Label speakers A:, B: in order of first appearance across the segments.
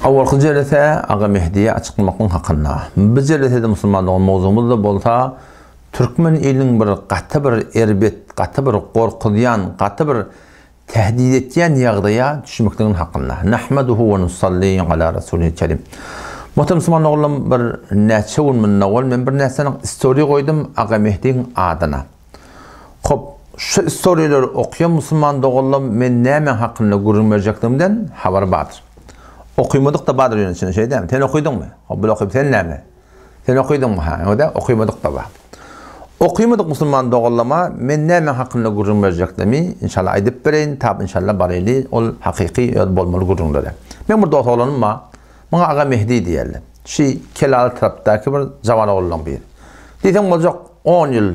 A: Owalky jelese Aga Mehdiýe açyklamaklyň hakynda. Bu jelesede musulman dogan mowzugymyz-da bolsa türkmen iliniň bir gaty bir erbet, gaty bir gorkuzýan, gaty bir tehdit etýän ýagdaýa düşmekligiň hakynda. Nahmaduhu we nusalli ala rasulihil kerim. Muhterem musulman doganlarym bir näçe gün mundan owal men bir närseniň istoriýa goýdum Aga Mehdiň adyna. Hop, şu istoriýalary okaýan musulman doganlarym men näme hakynda gürrüň berjekdigimden habary bardyr. Okymadyk-da bardyr ýöne içinde şeý dälmi? Sen okydyňmy? Hop, bul okyp sen näme? Sen okydyňmy? Ha, ýa-da okymadyk-da bar. Okymadyk musulman doganlaryma men näme hakynda gürrüň berjekdigimi inşallah aýdyp bereýin, tap inşallah baraýly ol hakyky öz bolmaly gürrüňlere. Meň bir dos oglanym bar. Muňa Aga Mehdi diýerler. Şi Kelaly tarapdaky bir jawan oglanlaň biri. Diýseň boljak on ýyl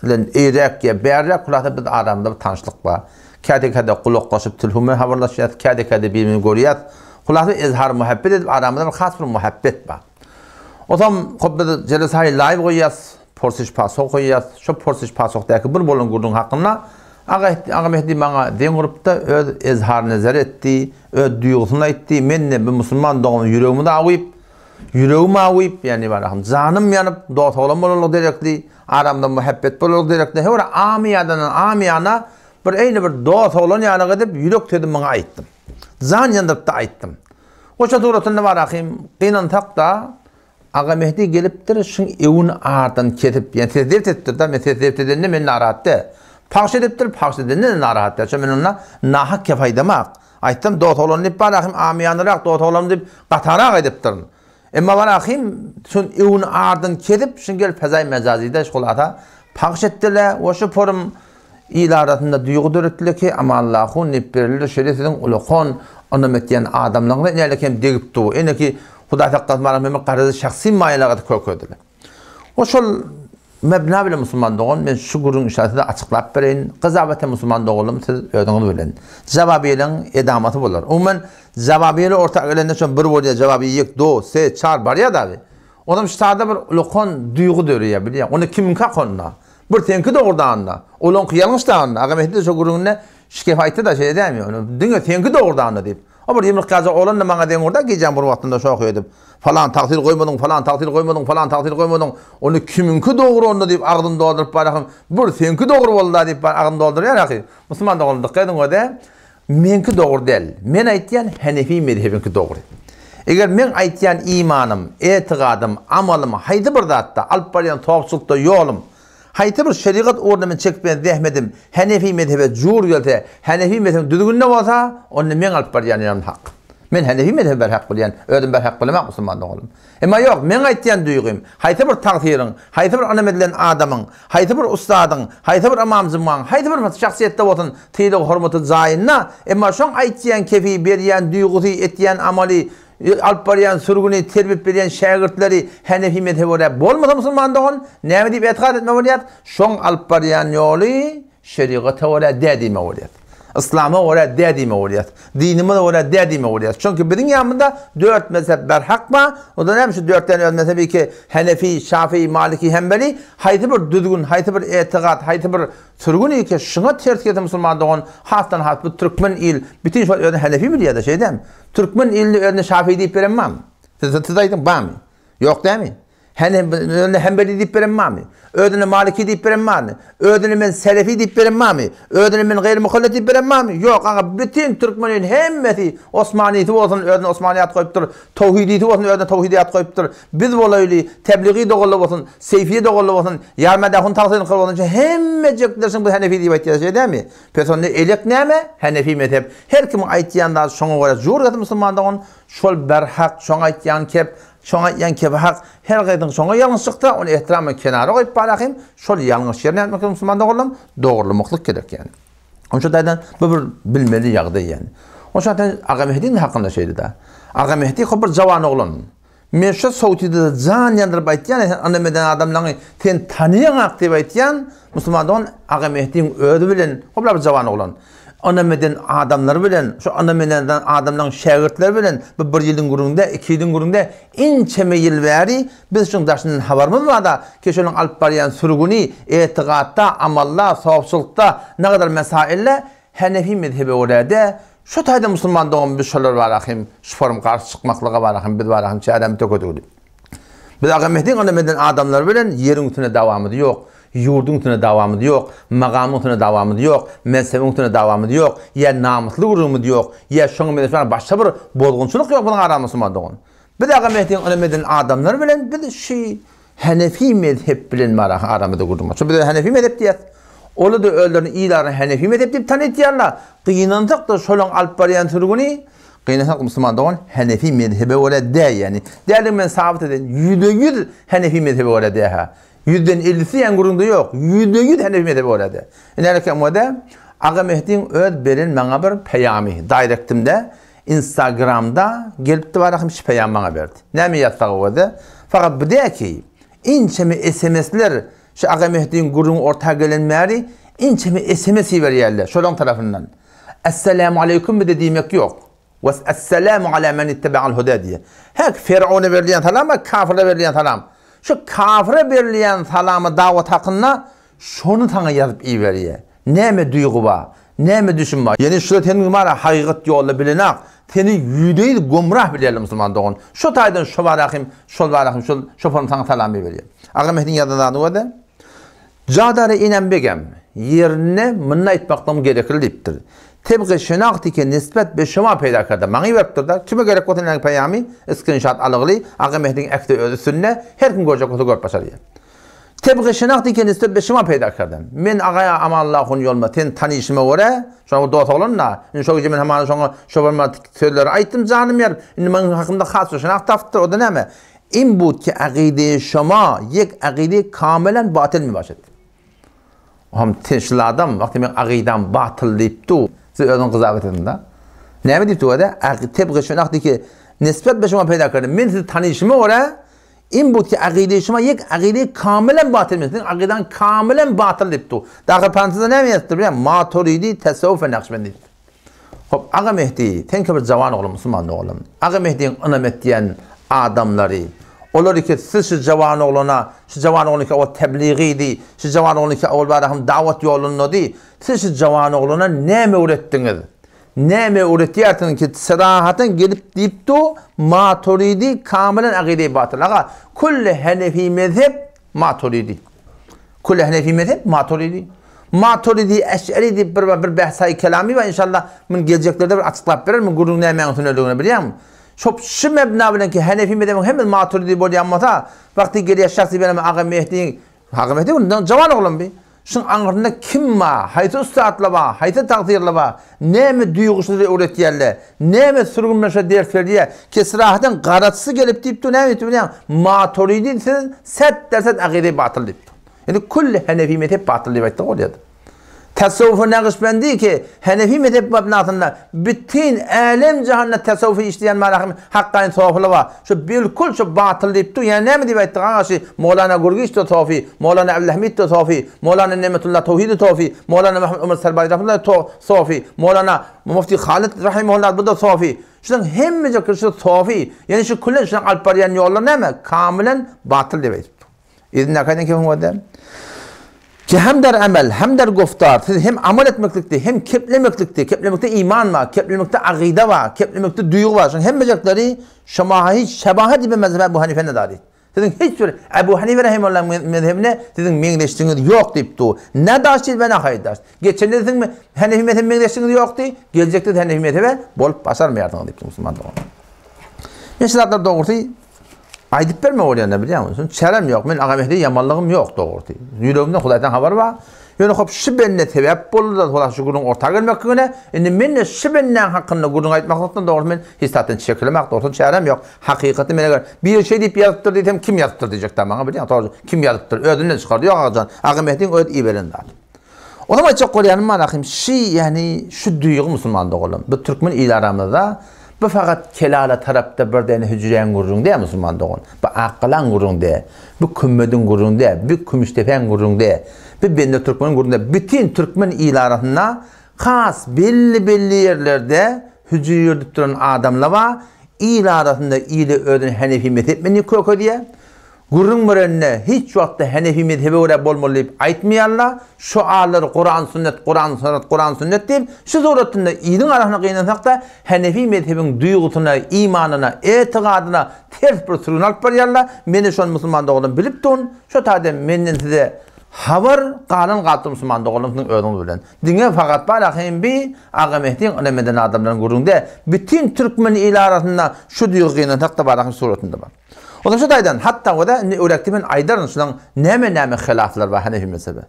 A: bilen eýräk ýa bärräk hulasa biz aramyzda bir tanyşlyk bar. Käde-käde gulaklaşyp telefon bilen habarlaşýas, käde-käde bir-birimizi görýäs. Hulasa ezhar-muhabbet edip aramyzda bir has bir muhabbet bar. Osam hop biz jelesaýy laýw goýýas, porsiş-pasoh goýýas. Şo porsiş-pasohdaky bir bolan gürrüň hakynda Aga Aga Mehdi maňa zeň urupda öz ezhar-nezer etdi, öz duýgusyny aýtdy. Men-de bir musulman doganym ýüregimi dawyp, ýüregim awyp, ýagny barahym janym ýanyp, dos-oglan bolanlygy derekli, aramda muhabbet bolanlygy derekli, her bir amyýadandan amyýana bir eýni bir dos-oglan ýalyk edip ýürek sözümi maňa aýtdym. Jan ýandyryp-da aýtdym. Goşa suratynda barahym gynansak-da, Aga Mehdi gelipdir, şuň ewini ardan kesip, ýani ses zebt edipdir-da, men ses zebt edende men narahat däl. Pagş edipdir, pagş edende-de narahat däl. Şo men onda nahak gep aýdamak. Aýtsam dos oglan diýip barahym amyýanyrak dos oglan diýip gatarak aýdypdyryn. Emma barahym şuň ewini ardan kesip, şuň gelip fezaý mejazyda şol ata pagş etdiler we şu forum Il arasynda duýgy döretdiler ki, Amanlahun diýip berildi, şeýle siziň ulakan ynam etýän adamlaryňyza inälik hem degip dur. Eneki Hudaý saklasyn maňa meni garazy şahsy maýalaga kökezdiler. O şol mebna bilen musulman dogan men şu gürrüň inşallah size açyklap bereýin. Gyzabat hem musulman doganlarym siz özüňiz bilen. Jawabyýeliň edamasy bolar. Umuman jawabyýeli orta gelende şol bir bolýar jawaby ýek do se çar barýar dagy. Onam şu sada bir ulakan duýgy döreýär bilýän. Onda kimiňki hak onda? Bir seňki dogry danda. Olaňky ýalňyş danda. Agam Mehdi-de şo gürrüňinde şikef aýtdy-da, şeýle dälmi? Ony diňe seňki dogry danda diýip. O bir ýumruk ýaljak oglan-da maňa deň urdy-da gijäň bir wagtynda şohy edip. Falan tagsyr goýmadyň, falan tagsyr goýmadyň, falan tagsyr goýmadyň. Onda kimiňki dogry onda diýip agzyny dolduryp barahym. Bir seňki dogry boldy-da diýip bar agzyny doldurýar ahy. Musulman doganlar dykgat ediň o-da. Meňki dogry däl. Men aýtýan Henefi mezhebiňki dogry. Eger meň aýtýan imanym, etigadym, amalym haýsy bir zatda, alyp barýan sopçulykda ýolum, haýsy bir şerigat ugrunda men çekip bilen zähmedim Henefi mezhebe jur gelse, Henefi mezhebiň düzgüninde bolsa, onda meň alyp barýan ýolum hak. Men Henefi mezhebi berhak bilýän, özüm berhak bilemok musulman doganym. Emma ýok, meň aýtýan duýgym, haýsy bir tagsyryň, haýsy bir ynam edilen adamyň, haýsy bir ussadyň, haýsy bir ymam jumgaň, haýsy bir şahsyýetde bolsun sylag-hormaty jaýynda, emma şoň aýtýan kefi, berýän duýgusy, etýän amaly, alyp barýan sürgüni, terbip berýän şägirtleri Henefi mezhebe görä bolmasa musulman dogan, näme diýip etikat etme bolýar? Şoň alyp barýan ýoly Şerigata görä dä diýmek bolýar. Yslama görä dä diýmek bolýar. Dinimize görä dä diýmek bolýar. Çünki biziň ýanymyzda dört mezhep berhak bar. Onda näme şu dört däne öz mezhebi ki, Henefi, Şafii, Maliki, Hembeli haýsy bir düzgün, haýsy bir etigat, haýsy bir sürgün ki şuňa ters gelse musulman dogan hasdan has bu türkmen il bütin şol özüni Henefi bilýär-de şeýdämi? Türkmen ilinde özüne Şafii diýip beren barmy? Siz siz aýdyň barmy? Ýok dämi? Hany özüne Hembeli diýip beren barmy? Özüne Maliki diýip beren barmy? Özüne men Selefi diýip beren barmy? Özüne men gaýry mukallit diýip beren barmy? Ýok, aga bütin türkmeniň hemmesi Osmanysy bolsun özüne Osmany at goýupdyr, Towhidisi bolsun özüne Towhidi at goýupdyr. Biz bolaýly, Tebligi doganlar bolsun, Seýfiýe doganlar bolsun, Ýarmädahun tagsyny kyl bolsun, hemmejekler şuň biz Henefi diýip aýtýarys, şeý dälmi? Pes onda elek näme? Henefi mezhep. Her kimiň aýtýan zady şoňa görä jur gelse musulman dogan, şol berhak, şoň aýtýan kep, Şoňa aýtýan kebi hak, her gyzyň şoňa ýalňyş çyksa, ony ehtiram bilen kenara goýup barahym, şol ýalňyş ýerine ýatmak gerek musulman doganlarym, dogrulamyklyk gerek ýani. Onuň üçin taýdan bu bir bilmeli ýagdaý ýani. Onuň üçin taýdan Aga Mehdiň hakynda şeýle-de. Aga Mehdi hop bir jawan oglan. Men şu sowtide jan ýandyryp aýtýan, sen ynam eden adamlaryňy sen tanaýaňak diýip aýtýan, musulman dogan Aga Mehdiň özi bilen hop bir jawan oglan. Ynam eden adamlary bilen, şu ynam eden adamlaryň şägirtleri bilen bu bir ýylyň gürrüňde, iki ýylyň gürrüňde ençeme ýyl bäri biz şuň daşyndan habarymyz bar-da, ki şonuň alyp barýan sürgüni etigatda, amalda, sopçulykda, nagadar mesailde Henefi mezhebe görä-de. Şu taýda musulman dogan biz şolar bara hem şu forum garşy çykmaklyga bara hem biz bara hem çärämizi tökedigli. Biz Aga Mehdiň ynam eden adamlary bilen ýeriň üstünde dawamyz ýok, ýurduň üstünde dawamyz ýok, magamyň üstünde dawamyz ýok, mensebiň üstünde dawamyz ýok, ýa namysly gürrüňimiz ýok, ýa şoňa meňzeş başga bir bozgunçylyk ýok biziň aramyzda musulman dogan. Biz Aga Mehdiň ynam eden adamlary bilen biz şu Henefi mezhep bilen bar aramyzda gürrüň bar. Şu bize Henefi mezhep diýýäs. Olar-da özlerini il arasynda Henefi mezhep diýip tanytýarlar. Gynansak-da şolaň alyp barýan sürgüni, gynansak musulman dogan Henefi mezhebe görä däl ýagny. Däldigini men sabyt edeýin. Ýüzde ýüz Henefi mezhebe görä däl-hä. Ýüzden ellisi diýen gürrüňde ýok. Ýüzde ýüz Henefi mezhebe görä däl. Indi häli kä Aga Mehdiň öz beren maňa bir peýamy, daýrektimde Instagramda gelipdi bar ahym şu peýam maňa berdi. Näme ýazsak öweze? Fakat bu däl ki, inçeme SMS-ler şu Aga Mehdiň gürrüňi orta gelen bäri inçeme SMS iberýärler şolaň tarapyndan. Essalamu aleýkum bize diýmek ýok. Wes essalamu ala men ittebaal huda diýýär. Häk Ferona berilýän salam we kafirlere berilýän salam. Şu kafire berilýän salama dawat hakynda Şony saňa ýazyp iberýä. Näme duýgy bar? Näme düşüm bar? Ýene şular seniň bar hakykat ýolda bilenak. Seni ýüzde ýüz gomrah bilýärler musulman dogan. Şo taýdan şo bar ahim, şol bar ahim, şol şopanym saňa salam iberýär. Aga Mehdiň ýazan zadyny görde. Jadary inem begem, ýerinde muny aýtmaklygym gerekli diýipdir. Tebgi şenagty ke nisbet be şoma peýda kerdi. Maňa iberipdir-de. Kime gerek bolsa näme peýamy, skrinşat alygly, Aga Mehdiň ähti öz üstünde, her kim görjek bolsa görüp başarýar. Tebgy şenagt eken isle beşima peýda kerdem. Men agaýa Amanullah hun ýolma seni tanyşyma görä, şoňa bir dos oglan-da, indi şo gije men hamana şoňa şo bir mat sözleri aýtdym janym ýaryp, indi meň hakymda has bir şenagt tapypdyr, o-da näme? In bud ki agydeýi şoma ýek agydeýi kamelen batyl mibaşet. Ohm sen şul adam, wagty meň agydam batyl diýip du, siz özüňiz gyzap etediň-da. Näme diýip du o-da? Tebgy şenagt eke nisbet beşima peýda kerdem. Men sizi tanyşyma görä, In bu ki agydy şuma ýek agydy kamylan batyl men siziň agydaň kamylan batyl diýip dur. Dagy fransuzda näme ýazypdyr bilýäňmi? Maturidi tasawwuf we nakşbendi diýipdir. Hop Aga Mehdi sen bir jawan oglan musulman oglan. Aga Mehdiň ynam etýän adamlary olar iki siz şu jawan oglana şu jawan oglan iki owal tebligydy şu jawan oglan iki owal barahym dawat ýolundady siz şu jawan oglana näme öwretdiňiz? Näme öwretýärsiň ki syrahatyn gelip diýip du Maturidi kamylan agydeýi batyl aga külli henefi mezhep Maturidi külli henefi mezhep Maturidi Maturidi eş'eri diýip bir bir behsaý kelamy bar inşallah mun geljeklerde bir açyklap berer mun gürrüň nämäň üstündeligini bilýäňmi şop şu mebna bilen ki henefi mezhebiň hemmesi Maturidi bolýan bolsa wagty gelýär şahsy benem aga Mehdi Aga Mehdi bundan jawan oglan bi. Şuň aňyrsynda kim bar, haýsy ussatlar bar, haýsy tagsyrlar bar, näme duýgusyz öwretýärler, näme sürgünleşe ders berýär, kesrahatyň garaçysy gelip diýipdir, näme diýipdir bilýäňmi? Maturidi siz set derset agyzy batyl diýipdir. Indi külli henefi mezhep batyl diýip aýtsak bolýar. Tasawwufy Nagyşbendi ki, Henefi mezhep mabnasynda bütin älem jahanda tasawwufy işleýän marahym hakgaýyn sofylar bar. Şu bilkul şu batyl diýip dur. Ýa näme diýip aýtdyk aga şi Mowlana Gürgiç-de sofi, Mowlana Abdülhamid-de sofi, Mowlana Nemetullah Towhidi sofi, Mowlana Mahmud Omar Sarbaý rahimehullah to sofi, Mowlana Mufti Halid rahimehullah bu-da sofi. Şularyň hemmejikleri şu sofi. Ýani şu küllen şularyň alyp barýan ýollary näme? Kamylan batyl diýip aýdypdyr. Yzyndaky aýdan kefiň boldy. Ki hem der amel, hem der goftar, siz hem amal etmeklikde, hem keplemeklikde, keplemekde iman bar, keplemekde agyda bar, keplemekde duýgy bar. Şonuň hemmejekleri şomaha hiç şebahat diýip mezhebe Ebu Hanife ne dary. Siziň hiç bir Ebu Hanife rahimehullahyň mezhebine siziň meňzeşligiňiz ýok diýip dur. Ne daş diýip ne haýdaş. Geçende siziň Hanefi mezhebe meňzeşligiňiz ýokdy, geljekde siz Hanefi mezhebe bolup başarmaýarsyňyz diýip musulman dogan. Men şu zatlar dogrusy Aýdyp berme bolýanda bilýäňmi? Şuny çärem ýok. Men Aga Mehdiýe ýamanlygym ýok dogrusy. Ýüregimde Hudaýdan habar bar. Ýöne hop şu bende sebäp boldy-da Hudaý şu gürrüň orta gelmekligine. Indi men-de şu bendäň hakynda gürrüň aýtmaklykdan dogrusy men hiç zatdan çekilemak dogrusy çärem ýok. Hakykaty men eger biri şeý diýip ýazypdyr diýsem kim ýazypdyr diýjekdä maňa bilýäňmi? Dogry kim ýazypdyr? Özünden çykardy. Ýok agajan. Aga Mehdiň öz iberen zady. Onam aýtjak bolýanym bar ahym, şi ýagny şu duýgy musulman doganlarym. Bu türkmen il aramyzda bu fakat Kelala tarapda bir däne hüjräň gürrüň däl musulman dogan. Bu Akgalaň gürrüň däl. Bu Kümmediň gürrüň däl. Bu Kümüşdepäň gürrüň däl. Bu bende türkmeniň gürrüň däl. Bütin türkmen il arasynda has belli belli ýerlerde hüjre ýördüp duran adamlar bar. Il arasynda ile özüni Hanefi mezhep men diýip kökedýär. Gürrüň berende hiç wagtda Henefi mezhebe görä bolmaly diýip aýtmaýarlar. Şoarlary Kuran sünnet, Kuran sünnet, Kuran sünnet diýip, şu suratynda iliň arasynda gynansakda Henefi mezhebiň duýgusyna, imanyna, etigadyna ters bir sürgün alyp barýarlar. Meni şony musulman doganlarym bilip durun. Şo taýda menden size habar galan galypdyr musulman doganlarym siziň özüňiz bilen. Diňe fakat bar hem bi Agamehdiň ynam eden adamlaryň gürrüňde bütin türkmen ili arasynda şu duýgy gynansakda bar hem suratynda bar. Ondan şu taýdan hatda göre indi öwrekde men aýdaryn şunuň näme-näme hylaflar bar Hanefi mezhebe.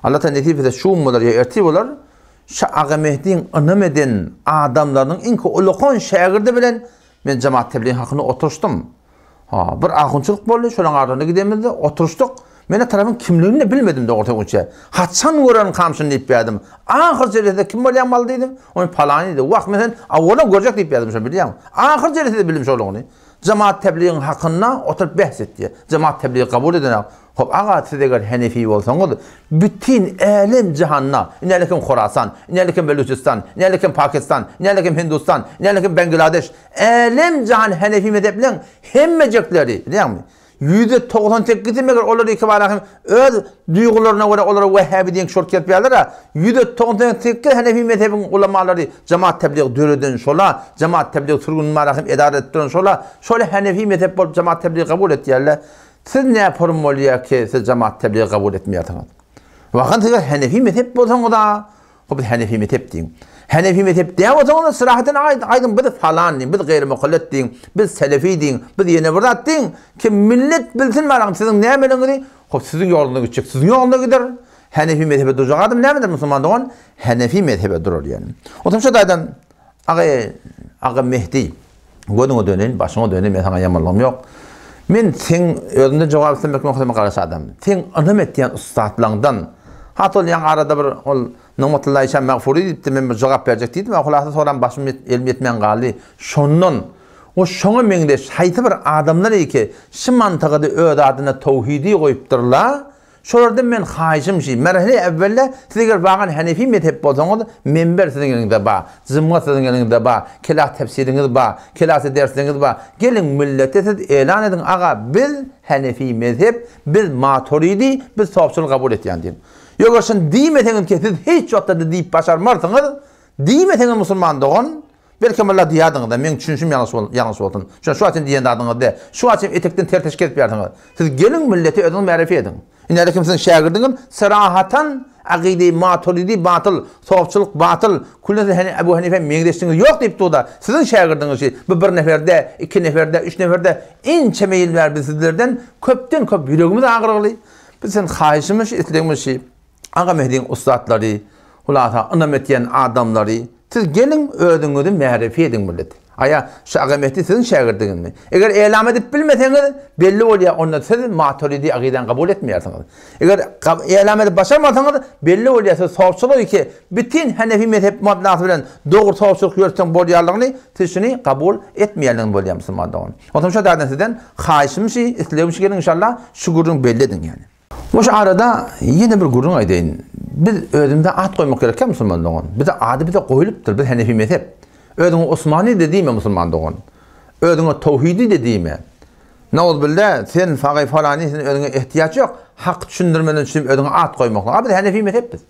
A: Allah taala nesip etse şu gün bolar ýa ertir bolar. Şu Agamehdiň ynam eden adamlarynyň iň ulakan şägirdi bilen men jemaat tebliğ hakynda oturyşdym. Ha, bir ahunçylyk boldy, şolaň aralarynda gidemizde oturyşdyk. Men o tarapyň kimligini-de bilmedim dogrusy aýtsa. Haçan görerin kamşyny diýip ýadym. Ahyr jelesede kim bolýaň maly diýdim. Ony palany diýdi. Wah, men sen awwalam görjek diýip ýadym şony bilýäňmi? Ahyr jelesede bildim şolugyny. Jemaat tebligiň hakynda oturyp bähs etdi. Jemaat tebligi kabul edenak. Hop aga siz eger Henefi bolsaňyz, bütin älem jahanda, inälikim Horasan, inälikim Belujistan, inälikim Pakistan, inälikim Hindustan, inälikim Bangladeş, älem jahan Henefi mezhepleň hemmejekleri, bilýäňmi? 98%-i meger olar ikibara hem öz duýgularyna görä olara wehhabi diýen şort kerpýärler-ä. 98% Hanefi mezhebiň ulamalary jemaat tebligi döreden şola, jemaat tebligi sürgün bara hem edara edip duran şola, şol Hanefi mezhep bolup jemaat tebligi kabul etýärler. Siz nä porum bolýar ki siz jemaat tebligi kabul etmeýärsiňiz? Wakan siz Hanefi mezhep bolsaňyz-a, Hop biz Hanefi mezhep diýiň. Hanefi mezhep däl bolsaňyz syrahaten aýdyň biz falan diýiň, biz gaýry mukallet diýiň, biz selefi diýiň, biz ýene bir zat diýiň ki millet bilsin baraň siziň nämeligiňizi, hop siziň ýoluňyzda gitjek siziň ýoluňyzda gider. Hanefi mezhebe durjak adam nämedir musulman dogan? Hanefi mezhebe durar ýani. Otam şo taýdan Aga Aga Mehdi gözüňe döneýin, başyňa döneýin, men saňa ýamanlygym ýok. Men seň özüňden jogap islemek maksadyma garaş adam. Seň ynam etýän ussatlaňdan, hat ol ýaňy arada bir ol Nygmatulla işan Magfury diýipdi, men bir jogap berjek diýdim, hulasa soram başym elim ýetmän galdy. Şondan we şoňa meňzeş haýsy bir adamlar ki, şu mantygada öz adyna towhidi goýupdyrlar, Şolardan men haýyşym şi, merhele äwwelde siz eger wagan Hanefi mezhep bolsaňyz, menber siziň eliňizde ba, jymga siziň eliňizde ba, kelas tefsiriňiz ba, kelasy dersleriňiz ba, geliň millete siz elan ediň aga biz Hanefi mezhep, biz Maturidi, biz sopçylyk kabul etýän diýiň. Ýok eger şuny diýmeseňiz ki siz hiç wagtda-da diýip başarmarsyňyz, diýmeseňiz musulman dogan, Belkem Allah diýýärdiňiz-de, meň düşünişim ýalňyş ýalňyş bolsun. Şo şu wagt diýen zadyňyz dä. Şu wagt etekden ter teşik edip ýarsyňyz. Siz geliň milleti özüňiz märefi ediň. Indi kim siziň şägirdiňiz syrahatan akydy maturidi batyl, sofçylyk batyl, külli hany Ebu Hanife meňzeşligiňiz ýok diýip durda. Siziň şägirdiňiz şi bu bir neferde, iki neferde, üç neferde ençeme ýyl bäri biz sizlerden köpden köp ýüregimiz agyrygly. Biz sen haýyşymyz şi, islegimiz şi. Agamehdiň ussatlary, hulasa ynam etýän adamlary, siz geliň özüňizi märefi ediň millet. Aýa, şu Agamehdi siziň şägirdiňizmi? Eger elam edip bilmeseňiz, belli bolýar, onda siz Maturidi akydany kabul etmeýärsiňiz. Eger elam edip başarmasaňyz, belli bolýar, siz sofçylyk ki, bütin Hanefi mezhep mabnasy bilen dogry sofçylyk ýöretseň bolýarlygyny, siz şuny kabul etmeýänligiňiz bolýar musulman dogan. Onsoň şo taýdan sizden haýyşym şi, islegim şi geliň inşallah şu gürrüňi belli ediň ýani. Şu arada ýene bir gürrüň aýdaýyn. Biz özümize at goýmak gerekkä musulman dogan. Bize ady bize goýlupdyr. Biz Hanefi mezhep. Özüňe Osmany-da diýme musulman dogan. Özüňe Towhidi-de diýme. Nauzbilla sen fagy falany sen özüňe ehtiýaç ýok. Haky düşündirmeden üçin özüňe at goýmaklyk. A biz Hanefi mezhep biz.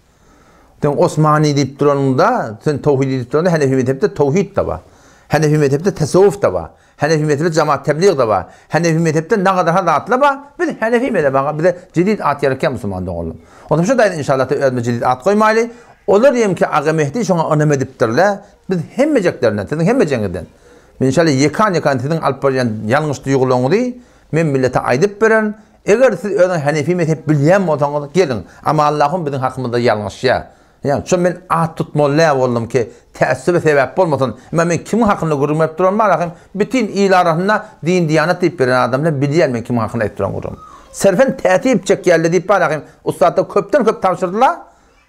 A: Sen Osmany diýip duranyňda, sen Towhidi diýip duranyňda Hanefi mezhepde towhid-de bar. Hanefi mezhepde tasawwuf-da bar. Hanefi mezhepde jamaat tebliğ-de bar. Hanefi mezhepde nagadar zatlar bar. Biz Hanefi mezhep aga bize jedid at gerekýär musulman doganlar. Onsoň şu daýy inşallah özümize jedid at goýmaly. Olar diýem ki Aga Mehdi şoňa ynam edipdirler. Biz hemmejeklerinden, siziň hemmejeňizden. Men inşallah ýekan-ýekan siziň alyp barýan ýalňyş duýgularyňyzy men millete aýdyp bererin. Eger siz özüňiz Hanefi mezhep bilýän bolsaňyz geliň. Amallahum biziň hakymyzda ýalňyşýar. Ýa, şo men at tutmaly däl boldum ki, täessübe sebäp bolmasyn. Emma men kimiň hakynda gürrüň berip duran bar ahym, bütin il arasynda din-diýanat diýip beren adamlar bilýär men kimiň hakynda aýdyp duran gürrüňimi. Serfen täsip çekýärler diýip bar ahym, ussatlar köpden-köp tabşyrdylar.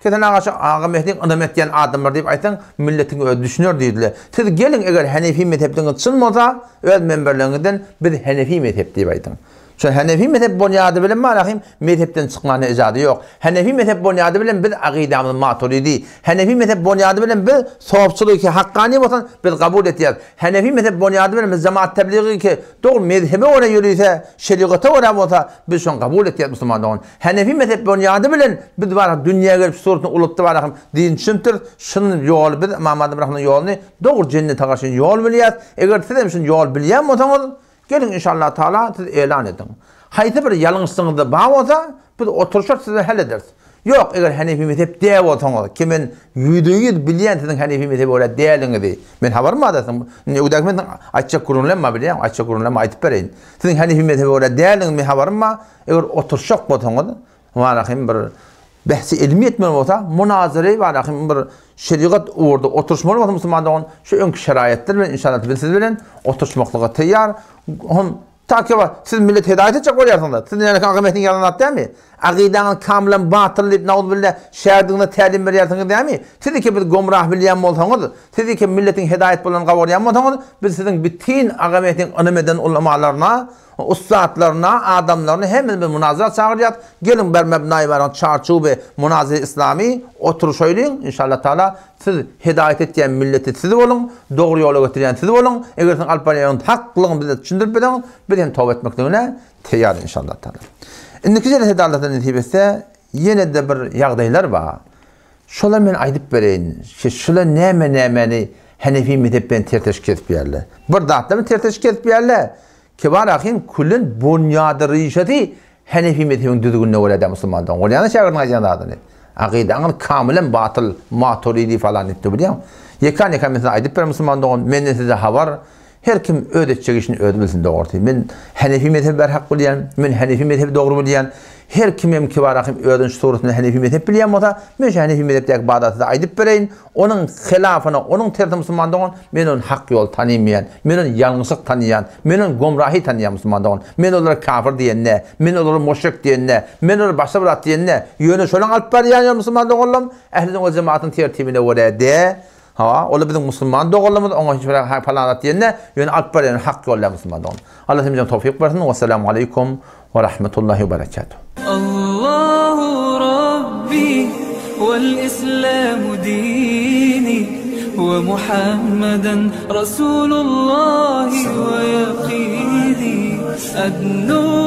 A: Kesen aga şu Aga Mehdiň ynam etýän adamlar diýip aýtsaň, milletiň özi düşüner diýdiler. Siz geliň eger Hanefi mezhepligiňiz çyn bolsa, öz menberleriňizden biz Hanefi mezhep diýip aýdyň. Şu Hanefi mezhep bonýady bilen malahym mezhepden çykmana ejazı ýok. Hanefi mezhep bonýady bilen biz agydamyz Maturidi. Hanefi mezhep bonýady bilen biz sopçylygy ki hakkani bolsun biz kabul etýäris. Hanefi mezhep bonýady bilen biz jemaat tebligi ki dogry mezhebe görä ýörüse, şerigata görä bolsa biz şony kabul etýäris musulman dogan. Hanefi mezhep bonýady bilen biz bar dünýä gelip suratyny ulutdy bar din düşünipdiris. Şuny ýoly biz Ymam Azam rahymyň ýoluny dogry jennete garşy ýol bilýäris. Eger siz hem şuny ýol bilýän bolsaňyz Geliň inşallah taala siz elan ediň. Haýsy bir ýalňyşlygyňyzda bar bolsa, biz oturyşarys size hal ederis. Ýok, eger Hanefi mezhep däl bolsaňyz, ki men ýüzde-ýüz bilýän siziň Hanefi mezhebe görä däliňizi. Men habarym bar siziň. Indi öňdäki men siziň aýtjak gürrüňlerim bar bilýäňmi, aýtjak gürrüňlerimi aýdyp bereýin. Siziň Hanefi mezhebe görä däliňizi men habarym bar. Eger oturyşjak bolsaňyz, Walakin bir behsi ilmi etmeli bolsa, munazary walakin bir şerigat ugurda oturyşmaly bolsa musulman dogan şu öňki şeraýatlar bilen inşallah biz siz bilen oturyşmaklyga taýýar. Hom ta ki siz millet hidaýat etjek bolýarsyňyz. Siz näme Aga Mehdiň ýazan zat dälmi? Agydaňyz kamylan batyl diýip nauzubilla şägirdiňize tälim berýärsiňiz dälmi? Siz ki biz gomrah bilýän bolsaňyz, siz ki milletiň hidaýat bolan gawurýan bolsaňyz, biz siziň bütin Aga Mehdiň ynam eden ulamalaryna Ussatlaryna, adamlaryny hemmesini biz munazara çagyrýas. Geliň bir mebnaýy baran çarçuwy munazara islamy oturyşaýlyň. Inşallah taala siz hidaýat etýän milleti siz boluň, dogry ýola getirýän siz boluň. Eger siziň alyp barýan ýoluňyz haklygyny bize düşündirip berseňiz, biz hem toba etmekligine teýýar inşallah taala. Indiki jelesede Allah nesip etse ýene-de bir ýagdaýlar bar. Şolar men aýdyp bereýin, şular näme nämäni Hanefi mezhep bilen terteş kesipýärler. Bir zatlar bilen terteş kesipýärler. Kibar ahim külün bunýady rişesi Hanefi mezhebiň düzgünine görä däl musulman dogan. Bolýany şägirdiň aýdýan zadyny. Akydaňyz kamylen batyl, maturidi falan diýip dur bilýäňmi? Ýekan ýekan men size aýdyp berin musulman dogan, menden size habar, her kim öz etjek işini özi bilsin dogrusy. Men Hanefi mezhebi berhak bilýän, men Hanefi mezhebi dogry bilýän. Her kimem Kibar ahim özüni şu suratynda Hanefi mezhep bilýän bolsa, men şu Hanefi mezhepdäki bada size aýdyp bereýin. Onuň hylafyna, onuň tersine musulman dogan, men ony hak ýol tanymaýan, men ony ýalňyşlyk tanyýan, men ony gomrahy tanyýan musulman dogan. Men olara kafir diýen däl, men olara muşrik diýen däl, men olara başga bir zat diýen däl. Ýöne şolaň alyp barýan ýoly musulman doganlarym, ähli sünnet we jemaatyň tertibine görä däl. Hawa, olar biziň musulman doganlarymyz, oňa hiç bir palan zat diýen däl, ýöne alyp barýan ýoly hak ýol däl musulman dogan. Allah hemmämize towfyk bersin. Wessalamu aleýkum we rahmetullahi we berekatuh.
B: Allahu Rabbi wal Islamu dini we Muhammeden Rasulullahi we ýakini Adnu.